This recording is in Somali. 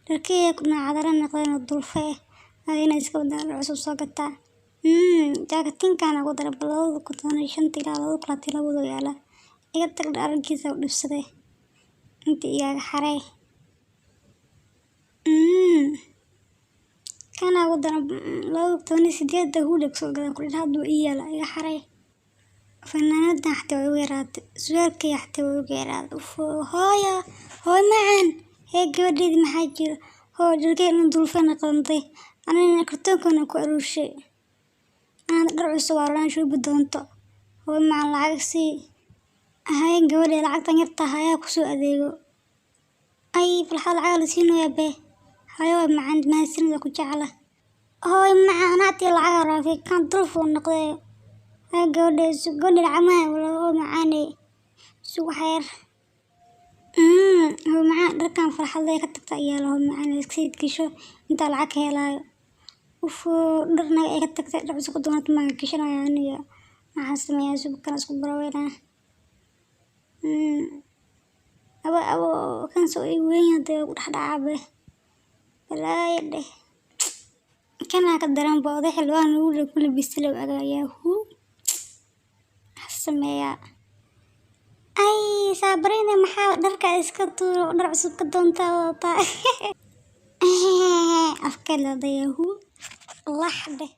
Dharkeyga kuna cadara noqdeen oo dulfe eh. Waa inay iska badaan dhar cusub soo gataa. Jaakatinkan ugu daray 2015 ilaa 2022 yaala. Iga tag dhar araggiisa u dhibsaday. Inta igaga xaray. Kana ugu daran 2018 hoodie kusoo gadan ku dhin hadda ii yaala iga xaray. Fanaanadan xataa way igu yaraatay. Surwaalkayga xataa way igu yaraaday. Uf, hooyo, hooyo macaan. Hee gabadheydii maxaa jiro? Hooyo dharkeyga dhan dulfe noqdantay. Anigana kartoonkana ku aruurshay. Anaa dhar cusub aa rabaa shubi doonto. Hooyo macaan lacag sii. Haye gabadhay lacagtan yarta hayaa kusoo adeego. Ay farxad lacag la siinayaa be. Hayo hooyo macaan mahadsanid ku jecla. Hooyo macaan anaa tii lacag rabaa kan dulf uu noqday. Haye gabadhay sug gabadhay lacag ma hayo hooyo macaaney. Sug wax yar. Hooyo macaan dharkan farxad leh ka tagta ayaa hooyo macaan iska sii gasho inta lacag ka helayo. Uf, dhar naga ay ka tagtay dhar cusub ku doonat ma gashanaya aniga. Maxaan sameeyaa sug kana isku baraweynaa. Abo abo kan soo ii weyn yahay ku dhex dhacaa be. Balaayo dheh. Kana ka daran ba oday xildhibaan lagu ku labistay lagu agayaa huu. Maxaan sameeyaa? Ay saabarina maxaa dharka iska tuuro dhar cusub ka doontaa wadataa. Afka la dayahu. Lax dheh.